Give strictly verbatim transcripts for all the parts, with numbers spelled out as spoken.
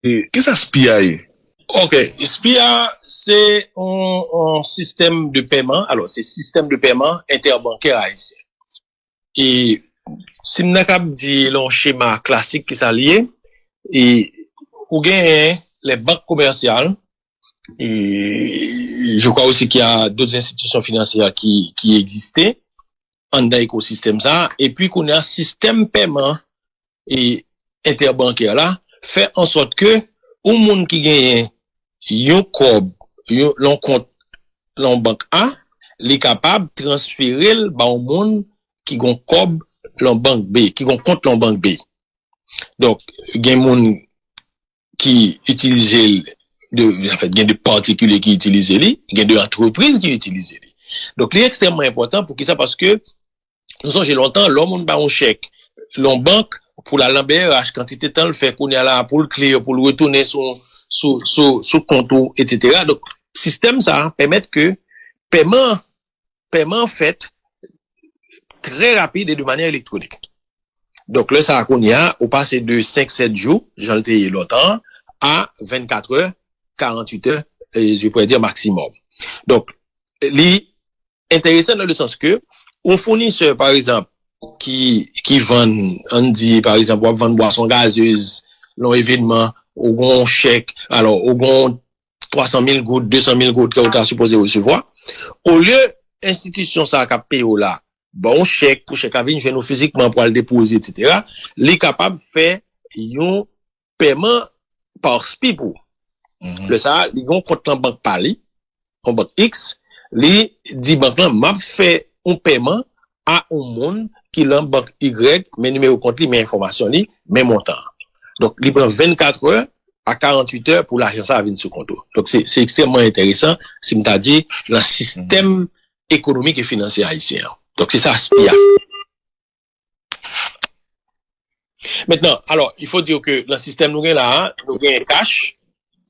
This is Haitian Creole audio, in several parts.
E, kisa spi a ye? Ok, spi a se yon, yon sistèm de pèman. Alò, se sistèm de pèman entèbankè ayisyen. E si m nan kab di lan yon chema klasik ki sa l ye, e ou genyen les banques commerciales, e je crois aussi qu'il y a d'autres institutions financières qui, qui existent anndan ekosistèm sa, epi kounye a sistèm pèman e entèbankè la fè ansòt ke yon moun ki genyen yon kòb, yon, yon kont lan bank A, li kapab transfere l ba yon moun ki gon kòb lan bank B, ki gon kont lan bank B. Donk, gen moun ki itilize l, de, anfèt, gen de patikilye ki itilize li, gen de antrepriz ki itilize li. Donk, li ekstrèmman enpòtan. Poukisa? Paske nou sonje lontan, lè yon moun ba yon chèk lan bank pou l al nan B R H, kantite tan l fè kounye a la pou l clear, pou l retounen sou, sou, sou, sou kont ou, etsetera. Donk, sistèm sa a pèmèt ke pèman, pèman fèt trè rapid e de manyè elektwonik. Donk, lè sa a kounye a, ou pase de senk sèt jou, jan l te ye lontan, a vennkat è, karannwit è, e je pourrais dire maximum. Donk, li enteresan nan le sans ke yon founisè, pa egzanp, ki, ki vann, ann di, pa egzanp, w ap vann bwason gazez, lan yon evènman, ou gen yon chèk, alò, ou gen yon twa san mil goud, de san mil goud ke ou ta sipoze resevwa, olye enstitisyon sa a k ap peye w la ba w yon chèk, pou chèk la vin jwenn ou fizikman pou al depoze, etsetera, li kapab fè yon pèman pa spi pou ou. Lè sa a, li gen yon kont lan bank pa li, yon bank X, li di bank lan, "M ap fè yon pèman a yon moun ki lan bank Y, men nimewo kont li, men enfòmasyon li, men montan an." Donk, li pran vennkat è a karannwit è pou lajan sa a vin sou kont ou. Donk, se, se ekstrèmman enteresan, si m ta di, lan sistèm ekonomik e finansyè ayisyen an. Donk, se sa spi a fè. Mentnan, alò, il faut dire que lan sistèm nou gen la a, nou gen kach,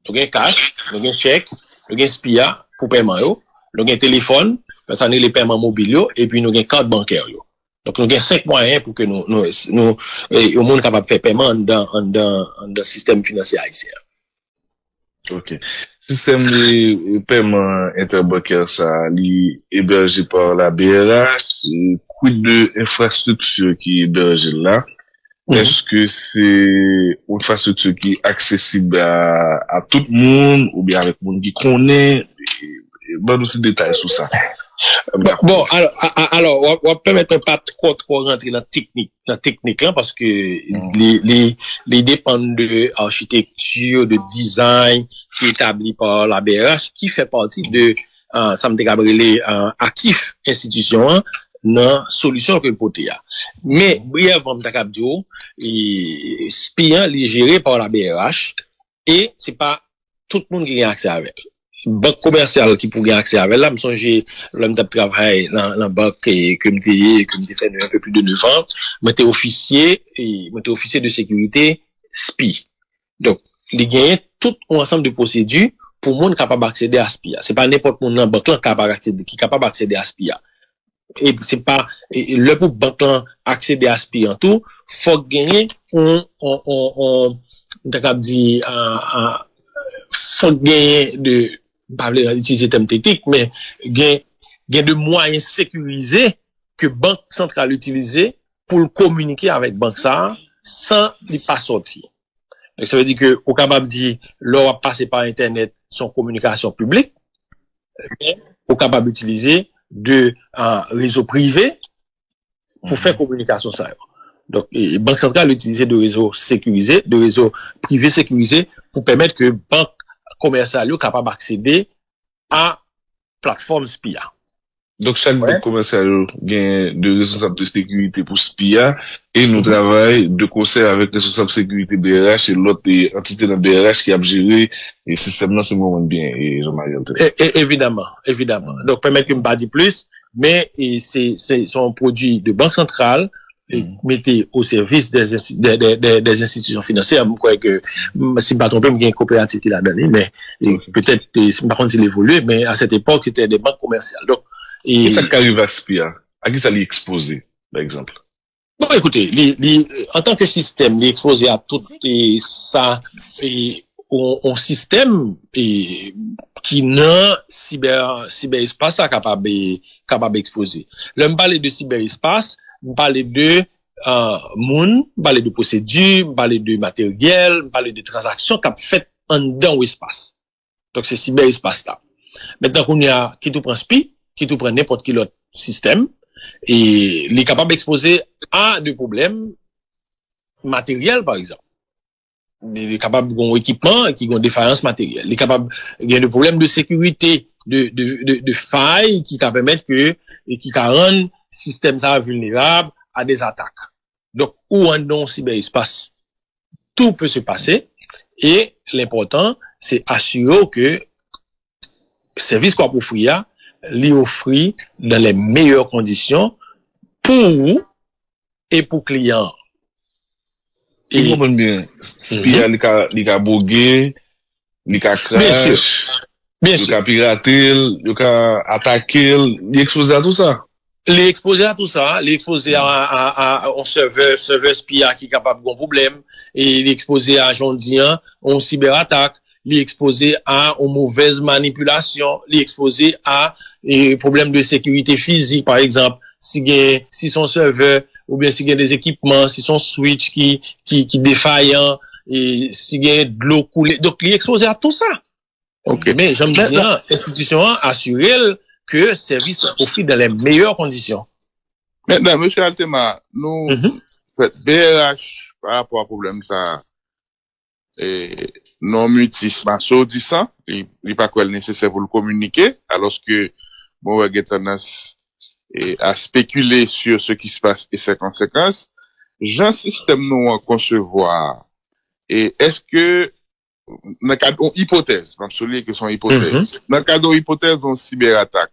nou gen kach, nou gen chèk, nou gen spi a pou pèman yo, nou gen telefòn, sa nou rele pèman mobil yo, epi nou gen kat bankè yo. Donk, nou gen senk mwayen pou ke nou, nou, nou, e, yon moun kapab fè pèman anndan, anndan, anndan sistèm finansyè ayisyen an. Ok. Sistèm de pèman entèbankè sa a, li ebèje pa la B R H. E, quid de enfrastrikti ki ebèje l la? Èske se yon enfrastrikti ki aksesib a, a tout moun oubyen avèk moun ki konnen? E, e, ban nou ti detay sou sa. Bon, bon, alò, a, a, alò, w ap, w ap pèmèt mwen pa twò, twò rantre nan teknik, nan teknik lan, paske li, li, li depann de achitekti, de dizay ki etabli pa la B R H, ki fè pati de, e, sa m te kab rele, e, akif enstitisyon an, nan solisyon ke l pote a. Men, briyèvman, m ta kab di w, e, spi an, li jere pa la B R H, e se pa tout moun ki gen aksè avè l. Bank komèsyal ki pou gen aksè avè l la, m sonje lè m t ap travay nan, nan bank, e, ke m te ye, ke m te fè de, un peu plus de neuf ans, mwen te ofisye, e, mwen te ofisye de sekirite spi. Donk, li genyen tout yon ansanm de pwosedi pou moun kapab aksede a spi a. Se pa nenpòt moun nan bank lan kapab aksede, ki kapab aksede a spi a. E se pa, e, e lè pou bank lan aksede a spi an tou, fòk genyen yon, yon, yon, yon, m ta kab di, a, a, fòk genyen de, m pa vle itilize tèm teknik, men gen, gen de mwayen sekirize ke bank santral itilize pou l kominike avèk bank sa a san li pa sòti. Donk, sa vle di ke ou kapab di, lè w ap pase pa entènèt, se yon kominikasyon piblik, men ou kapab itilize de, a, rezo prive pou fè kominikasyon sa yo. Donk, e, Bank Santral itilize de rezo sekirize, de rezo prive sekirize pou pèmèt ke bank komèsyal yo kapab aksede a platfòm spi a. Donk, chak bank komèsyal yo gen de responsab de sekirite pou spi a, e nou travay de konsè avèk responsab sekirite B R H e lòt, e, antite nan B R H ki ap jere, e, sistèm nan, si m konprann byen, e, Jean-Marie Alter. E, e, evidaman, evidaman. Donk, pèmèt ke m pa di plis, men, e, se, se, se yon pwodui de Bank Santral, e, mete o sèvis dè ensti-, dè, dè, dè, dè enstitisyon finansyè. M kwè ke, m, si m pa twonpe m, gen kooperativ ki ladan li, men, e, petèt, e, si m pa konn si l evolye, men a sèt epòk, se te de bank komèsyal. Donk, e, kisa k ka rive ak spi a? A kisa li ekspoze, pa egzanp? Bon, ekoute, li, li, antanke sistèm, li ekspoze a tout e, sa, e, on, on sistèm e, ki nan sibè, sibè espas la kapab, e, kapab ekspoze. Lè m pale de sibè espas, m pale de uh, moun, m pale de pwosedi, m pale de materyèl, m pale de tranzaksyon k ap fèt anndan yon espas. Donk, se sibè espas la. Mentnan, kounye a, kit ou pran spi, kit ou pran nenpòt ki lòt sistèm, e li kapab ekspoze a de pwoblèm materyèl, pa egzanp. Li kapab gen ekipman ki gen defayans materyèl. Li kapab gen de pwoblèm de sekirite, de, de, de, de fay ki ka pèmèt ke, e ki ka rann sistèm sa a vilnerab a de atak. Donk, ou anndan yon sibè espas, tout peut se passer, e lenpòtan, se asire w ke sèvis ke w ap ofri a, li ofri dans les meilleures conditions pour ou e pou kliyan an. Si m konprann byen, spi a li ka, li ka boge, li ka krache, yo ka pirate l, yo ka atake l, li ekspoze a tout sa. Li ekspoze a tout sa, li ekspoze a, a, a, a yon sèvè, sèvè spi a ki kapab gen pwoblèm, e li ekspoze a, jan w di an, yon sibè atak, li ekspoze a yon movèz manipilasyon, li ekspoze a e, pwoblèm de sekirite fizik, pa egzanp, si gen, si se yon sèvè, oubyen si gen de ekipman, si se yon switch ki, ki, ki defayan, e, si gen dlo koule. Donk, li ekspoze a tout sa. Ok. Men, jan m di an, enstitisyon an asire l ke sèvis ofri dans les meilleures conditions. Mentnan, mesye Altema, nou, fèt, B R H, pa rapò a pwoblèm sa a, e, non mitis maso disan, li, li pa kwè l nesesè pou l kominike, alòske mwen wè gen tandans e, à spéculer sur ce qui se passe et ses conséquences. Jan sistèm nou an konsevwa, e èske, nan kad yon ipotèz, m ap souliye ke se yon ipotèz, nan kad yon ipotèz yon sibè atak,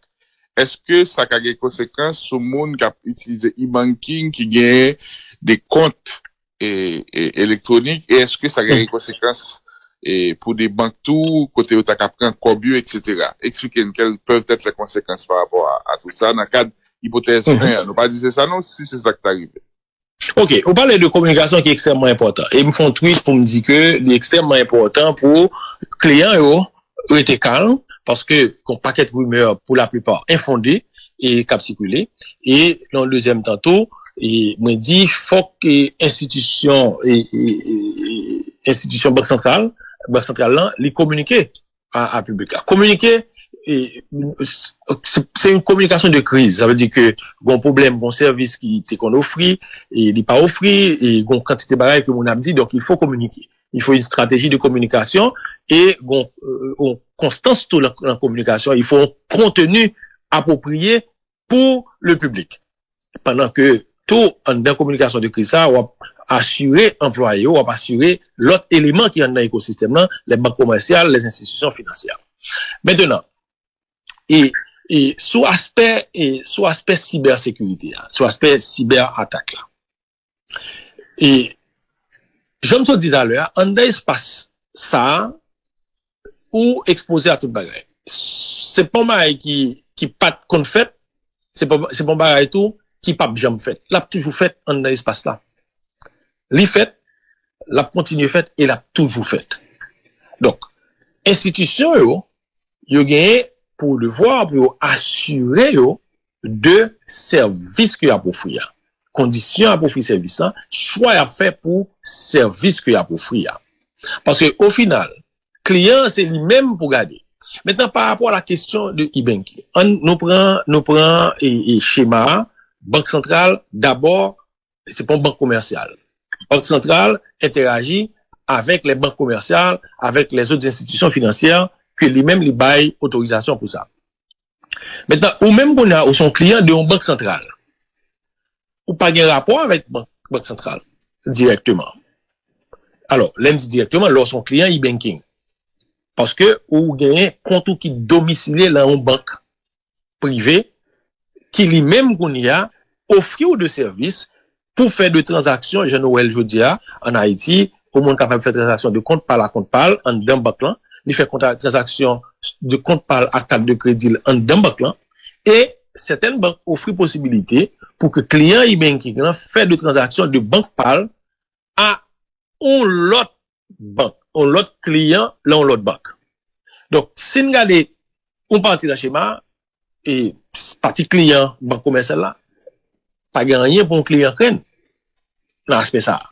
èske sa ka gen konsekans sou moun k ap itilize e-banking ki gen de kont e, e, elektwonik, e èske sa gen konsekans e, pou de bank tou, kote yo ta ka pran kòb yo, et cetera. Eksplike n quelles peuvent être les conséquences par rapport à, à tout ça, nan kad ipotèz en an. Nou pa di se sa non, si se sa k ta rive. Ok, ou pale de kominikasyon ki ekstrèmman enpòtan. E m fè yon tweet pou m di ke li ekstrèmman enpòtan pou kliyan yo rete kalm, paske gon pakèt rimè pou laplipa enfonde e k ap sikile. E nan dezyèm tan tou, e mwen di fòk e, enstitisyon e, e, e, enstitisyon Bank Santral, Bank Santral lan, li kominike a, a piblik la. Kominike e, se, se yon kominikasyon de kriz. Sa vle di ke gon pwoblèm, gon sèvis ki te konn ofri, e li pa ofri, e gon kantite bagay ke moun ap di, donk il faut communiquer. Il faut une stratégie de communication et gon, euh, gon konstans tou nan, nan kominikasyon. Il faut un contenu approprié pour le public. Pandan ke tou anndan kominikasyon de kriz sa, w ap asire anplwaye yo, w ap asire lòt eleman ki anndan ekosistèm nan, les banques commerciales, les institutions financières. Mentnan, e, e sou aspè e sou aspè sibèsekirite a, sou aspè sibè atak la. E jan m sot di talè a, anndan espas sa a, ou ekspoze a tout bagay. Se pa yon bagay ki, ki pa t konn fèt, se pa, se pa yon bagay tou ki p ap janm fèt. L ap toujou fèt anndan espas la. Li fèt, l ap kontinye fèt e l ap toujou fèt. Donk, enstitisyon yo, yo genyen pou devwa pou yo asire yo de sèvis ke y ap ofri a. Kondisyon y ap ofri sèvis la, chwa y ap fè pou sèvis ke y ap ofri a. Paske, o final, kliyan an se li menm pou gade. Mentnan, pa rapò a la kesyon de e-banking, ann, nou pran, nou pran e, e chema a, Bank Santral, dabò, se pa yon bank komèsyal. Bank Santral entèyaji avèk les banques commerciales, avec les autres institutions financières ke li menm li bay otorizasyon pou sa. Mentnan, ou menm kounye a, ou se yon kliyan de yon bank santral. Ou pa gen rapò avèk bank, bank santral dirèkteman. Alò, lè m di dirèkteman, lè w se yon kliyan e-banking. Paske ou genyen kont ou ki domisilye nan yon bank prive ki li menm kounye a ofri w de sèvis pou fè de tranzaksyon, jan nou wè l jodi a, ann Ayiti, yon moun kapab fè tranzaksyon de kont pa l a kont pa l anndan bank lan, li fè kontra, tranzaksyon de kont pa l a kat de kredi l anndan bank lan, e sètèn bank ofri posibilite pou ke kliyan e-banking lan fè de tranzaksyon de bank pa l a yon lòt bank, yon lòt kliyan nan yon lòt bank. Donk, si n gade yon pati nan chema a, e pati kliyan bank komèsyal la, pa gen anyen pou yon kliyan krenn nan aspè sa a.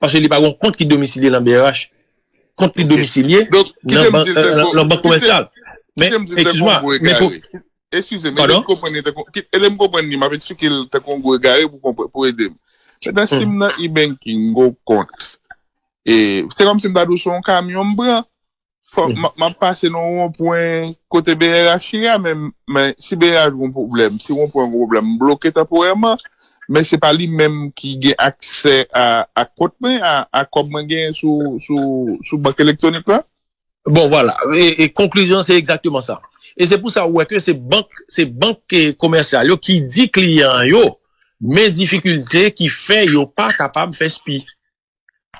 Paske li pa gen yon kont ki domisilye nan B R H. Kont li domisilye nan bank komèsyal. Men, eskize m, men pou... Eskize m, ede m konprann li tankou, ede m konprann li, m ap eksplike l tankou yon gwo egare pou konprann, pou ede m. Mentnan, si m nan e-banking, m gen yon kont, e se kòmsi m ta di w se yon kamyon m pran, fò m ap pase nan yon wonpwen kote B R H ye a, men, men si B R H gen yon pwoblèm, si wonpwen an gen yon pwoblèm, m bloke tanporèman, men se pa li menm ki gen aksè a, a kont mwen, a, a kòb mwen genyen sou, sou, sou bank elektwonik la? Bon, vwala. E, e konklizyon, se egzakteman sa. E se pou sa ou wè ke se bank, se bank, e, komèsyal yo ki di kliyan yo, men difikilte ki fè yo pa kapab fè spi.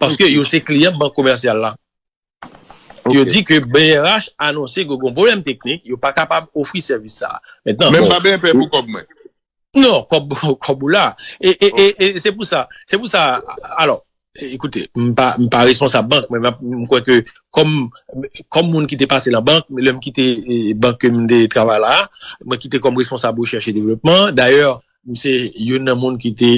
Paske yo se kliyan bank komèsyal la. Yo di ke B R H anonse ke gen pwoblèm teknik, yo pa kapab ofri sèvis sa a. Mentnan, men m pa benyen pè pou kòb mwen. Non, kòb, kòb ou la. E, e, e, e se pou sa, se pou sa, alò, e, ekoute, m pa, m pa responsab bank, men m ap, m kwè ke kòm, kòm moun ki te pase nan bank, lè m kite, e, bank ke m te travay la a, mwen kite kòm responsab rechèch e devlopman. Dayè, m se youn nan moun ki te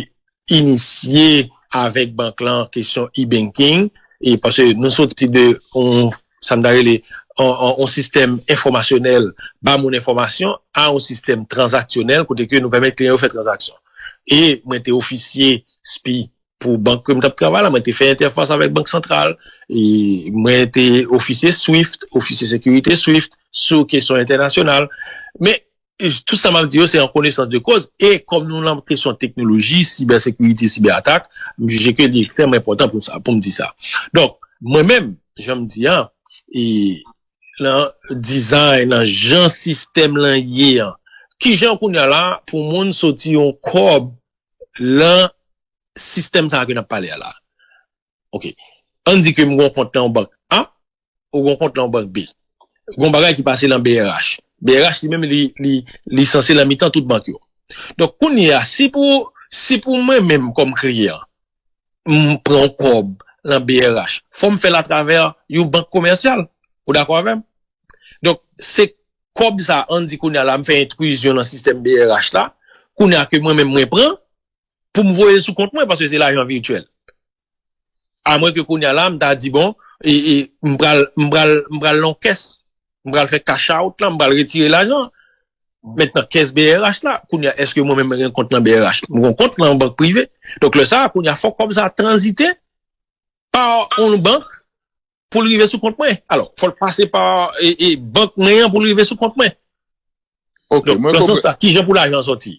inisye avèk bank lan kesyon e-banking, e paske nou soti de yon, sa m ta rele, yon, yon, yon sistèm enfòmasyonèl, ba moun enfòmasyon, a yon sistèm tranzaksyonèl, kote ke nou pèmèt kliyan yo fè tranzaksyon. E mwen te ofisye spi pou bank ke m t ap travay la, mwen te fè entèfas avèk Bank Santral, e mwen te ofisye swift, ofisye sekirite swift, sou kesyon entènasyonal. Men, e tout sa m ap di yo, se an konesans de koz. E kòm nou nan kesyon teknoloji, sibèsekirite, sibèatak, m jije ke li ekstrèmman enpòtan pou sa, pou m di sa. Donk, mwen menm, jan m di a, e nan dizay, nan jan sistèm lan ye an, kijan kounye a la, pou moun soti yon kòb lan sistèm sa a ke n ap pale a la? Ok. Ann di ke m gen yon kont nan yon bank A, ou gen yon kont nan yon bank B. Gen yon bagay ki pase nan B R H. B R H li menm, li, li, li sanse nan mitan tout bank yo. Donk, kounye a, si pou, si pou mwen menm kòm kliyan, m pran yon kòb nan B R H, fò m fè l atravè yon bank komèsyal. Ou dakò avè m? Donk, se kòb sa, ann di kounye a la, m fè entrizyon nan sistèm B R H la, kounye a ke mwen menm mwen pran, pou m voye l sou kont mwen, paske se lajan vityèl. Amwenke kounye a la, m ta di, bon, e, e, m pral, m pral, m pral nan kès, m pral fè cash out la, m pral retire lajan. Mentnan, kès B R H la, kounye a, èske mwen menm mwen gen kont nan B R H? Mwen gen kont nan yon bank prive. Donk, lè sa a, kounye a, fòk kòb sa a tranzite pa yon bank pou l rive sou kont mwen. Alò, fò l pase pa, e, e, bank mwen an pou l rive sou kont mwen. Ok, donk, mwen nan sans sa, kijan pou lajan an sòti?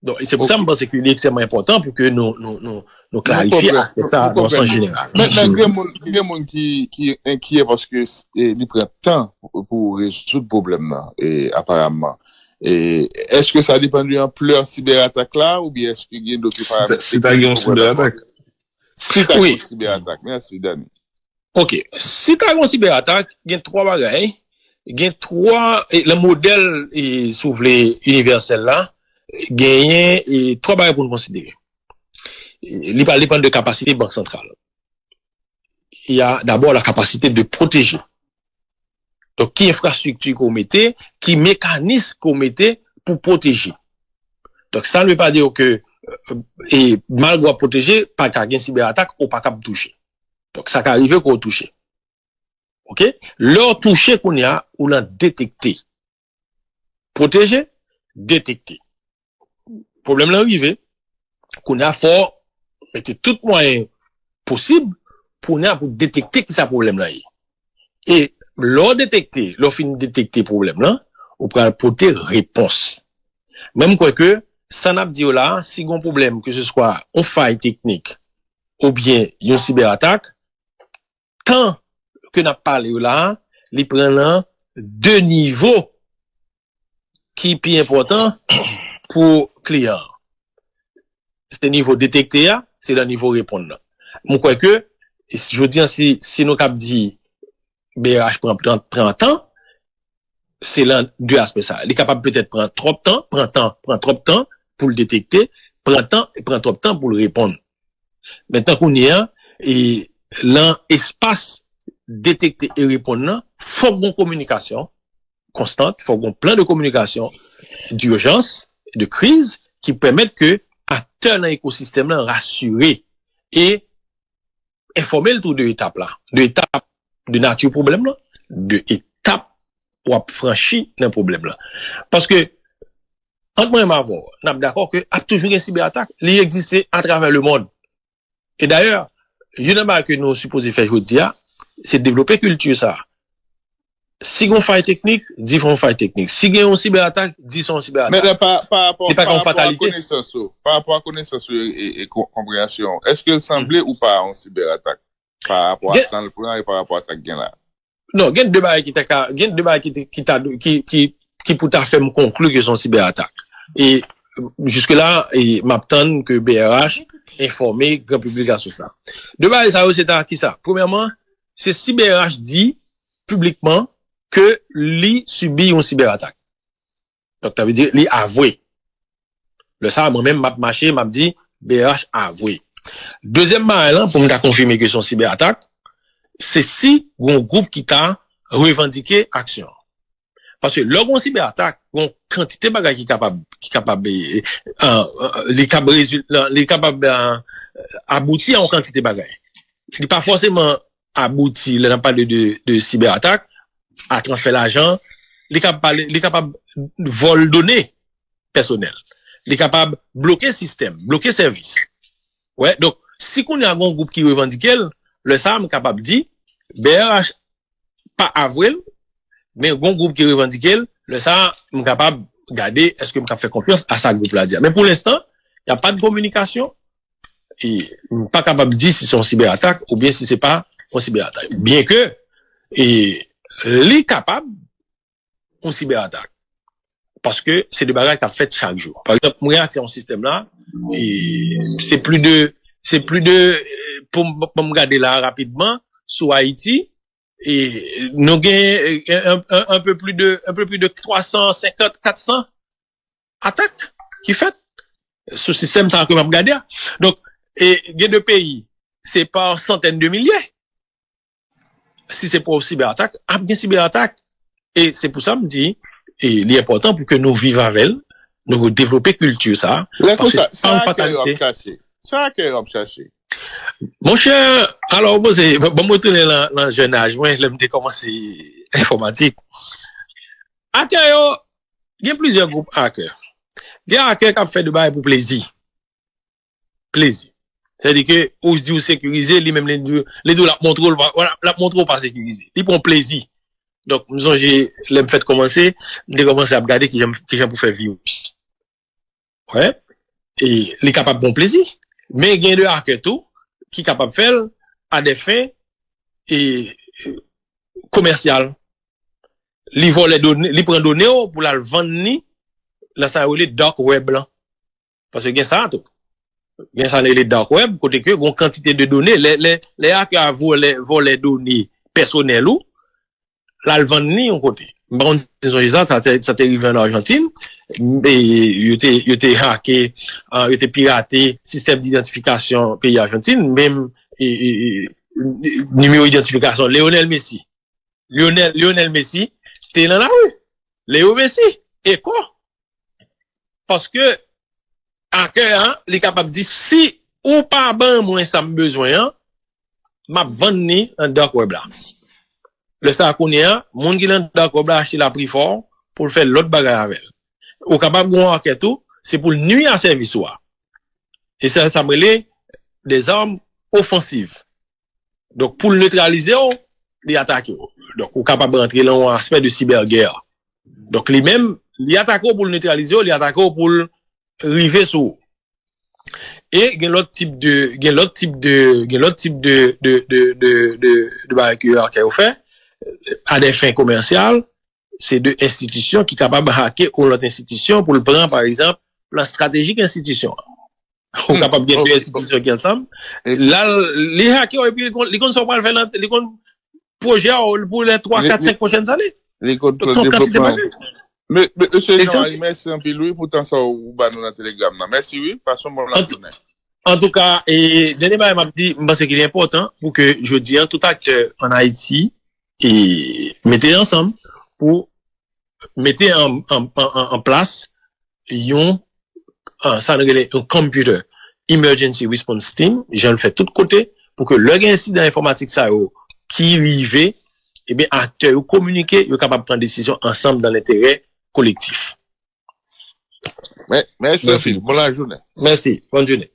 Donk, e se pou sa m panse ke li ekstrèmman enpòtan pou ke nou, nou, nou, nou klarifye aspè sa nan sans jeneral. Mentnan, gen moun, gen moun ki, ki enkyè paske, e, li pran tan pou, pou rezoud pwoblèm nan, e, aparamman. E, èske sa depann de anplè sibèatak la, oubyen èske gen dòt paramèt teknik pou pran tan? Si ta gen yon sibèatak. Si ta gen yon sibèatak. Mèsi, Dani. Ok. Si ta gen yon sibèatak, gen twa bagay. Gen twa, e, nan modèl, e, si w vle, inivèsèl la, genyen, e, twa bagay pou n konsidere. E, li pral depann de kapasite Bank Santral. Il y a d'abord la capacité de protéger. Donk, ki enfrastrikti ke w mete, ki mekanis ke w mete pou pwoteje. Donk, sa ne veut pas dire ke, e, malgre w ap pwoteje, pa ka gen sibèatak, ou pa kab touche. Donk, sa ka rive ke w touche. Ok? Lè w touche kounye a, ou nan detekte. Pwoteje, detekte. Pwoblèm lan rive, kounye a fò w mete tout mwayen posib kounye a pou detekte kisa pwoblèm lan ye. E lè w detekte, lè w fin detekte pwoblèm lan, ou pral pote repons. Men m kwè ke sa n ap di yo la a, si gen yon pwoblèm, keseswa yon fay teknik oubyen yon sibèatak, tan ke n ap pale yo la a, li pran nan de nivo ki pi enpòtan pou kliyan an. Se nivo detekte a, se nan nivo reponn nan. Mwen kwè ke, jodi an, si, si nou kab di B R H pran, pran, pran tan, se nan de aspè sa. Li kapab petèt pran twòp tan, pran tan, pran twòp tan pou l detekte, pran tan, pran twòp tan pou l reponn. Mentnan kounye a, e, nan espas detekte e reponn nan, fòk gon kominikasyon konstant, fòk gon plan de kominikasyon dijans, de kriz, ki pèmèt ke aktè nan ekosistèm lan rasire e enfòme l tou de etap la, de etap, de nati pwoblèm lan, de etap w ap franchi nan pwoblèm lan. Paske, ant mwen menm avè w, n ap dakò ke ap toujou gen sibè atak, li egziste atravè lemonn. E dayè, youn nan bagay ke nou sipoze fè jodi a, se devlope kilti sa. Si gen yon fay teknik, di se yon fay teknik. Si gen yon sibè atak, di se yon sibè atak. Men pa, pa rapò, Li pa pa gen yon rapò a fatalite. Konesans ou, pa rapò a konesans ou e, e, e kon- konpreyansyon, èske l sanble ou pa yon sibè atak? Pa rapò a Gen- tan l pran e pa rapò a sa k gen la. Non, gen de bagay ki ta ka, gen de bagay ki, te- ki, ta, ki, ki, ki pou ta fè m konkli ke se yon sibè atak. E jiske la, e, m ap tann ke B R H enfòme gran piblik asou sa. De bagay sa yo, se ta ki sa? Premyèman, se si B R H di piblikman ke li sibi yon sibè atak. Donk, sa vle di, li avwe. Lè sa, mwen menm, m ap mache, m ap di, B R H avwe. Dezyèm bagay lan, pou m ta konfime ke se yon sibè atak, se si gon gwoup ki ta revandike aksyon. Paske lè gon sibè atak, gon kantite bagay ki kapab, ki kapab, e, e, e, li kab rezil- li kapab, e, abouti a yon kantite bagay. Li pa fòseman abouti, lè n ap pale de, de sibè atak, a transfè lajan, li kapab pale, li kapab vòl done pèsonèl. Li kapab bloke sistèm, bloke sèvis. Wè, donk, si kounye a gon gwoup ki revandike l, lè sa a, m kapab di, B R H pa avwe l, men gon gwoup ki revandike l, lè sa a, m kapab gade èske m ka fè konfyans a sa gwoup la di a. Men pou lenstan, y a pa de kominikasyon, e m pa kapab di si se yon sibè atak oubyen si se pa yon sibè atak. Byen ke, e, li kapab yon sibè atak. Paske se de bagay k ap fèt chak jou. Pa egzanp, mwen aksè a yon sistèm la, e se pli de, se pli de, e, pou m, pou m gade la rapidman, sou Ayiti, e nou gen, e, un, un, un peu plus de, un peu plus de twa san senkant, kat san atak ki fèt sou sistèm sa ke m ap gade a. Donk, e, gen de peyi, se pa santèn de milye. Si se pou sibè atak, ap gen sibè atak. E se pou sa m di, e li enpòtan pou ke nou viv avè l, nou devlope kilti sa. Lè konsa, sa akè yo ap chache. Sa akè yo ap chache. Monchè, alò, poze, bon, mwen retounen nan, nan jèn aj mwen, lè m te kòmanse enfòmatik. Akè yo, gen plizyè gwoup akè. Gen akè k ap fè de bagay pou plezi. Plezi. Sètadi ke ou di ou sekirize, li menm li di, li di w l ap montre w, l ap montre w pa sekirize. Li pran plezi. Donk, m sonje, lè m fèk kòmanse, m te kòmanse ap gade kijan, kijan pou fè virus. Wè. E li kapab pran plezi. Men gen de akè tou ki kapab fè l a dè fen e komèsyal. Li vòlè done, li pran done w pou l al vann li nan sa yo rele dark web lan. Paske gen sa tou. Gen sa yo rele dark web, kote ke gon kantite de done, lè, lè, lè akè a vòlè, vòlè done pèsonèl ou, l al vann li yon kote. M pa konn si w sonje sa, sa te, sa te rive an Ajantin. E yo te, yo te hake, ah, yo te pirate sistèm idantifikasyon peyi Ajantin, menm, e, e, e, nimewo idantifikasyon Lionel Messi. Lionel, Lionel Messi te nan lari. Leo Messi, e kò. Paske akè a, li kapab di, si ou pa ban mwen sa m bezwen an, m ap vann li nan dark web la. Lè sa a kounye a, moun ki nan dark web la achte l a pri fò pou l fè lòt bagay avè l. Ou kapab gen yon akè tou, se pou l nui a sèvis ou a. E se sa m rele des armes offensives. Donk, pou l netralize w, li atake w. Donk, ou kapab rantre nan yon aspè de cyberguerre. Donk, li menm, li atake w pou l netralize w, li atake w pou l rive sou ou. E gen lòt tip de, gen lòt tip de, gen lòt tip de, de, de, de, de, de bagay ke yo, ke yo fè, a dè fen komèsyal, se de enstitisyon ki kapab hake yon lòt enstitisyon pou l pran, pa egzanp, plan estratejik enstitisyon an. Ou kapab gen de enstitisyon ki ansanm. La, li hake w epi li konn, li konn sa w pral fè nan, li konn pwojè w pou lè twa, kat, senk pwochèn ane. Donk, se yon kantite bagay. Mesye Jean-Marie, mèsi anpil wi pou tan sa ou ba nou nan Telegram nan. Mèsi wi, pase yon bon lajounen. Antouka, dènye bagay m ap di, m panse ki li enpòtan pou ke jodi an tout aktè ann Ayiti mete ansanm pou mete an plas yon sa nou rele yon computer emergency response team, jan l fèt tout kote, pou ke lè gen ensidan enfòmatik sa yo ki rive, ebyen aktè yo kominike, yo kapab pran desizyon ansanm nan lenterè kolektif. Mèsi anpil. Bon lajounen. Mèsi. Bonn jounen.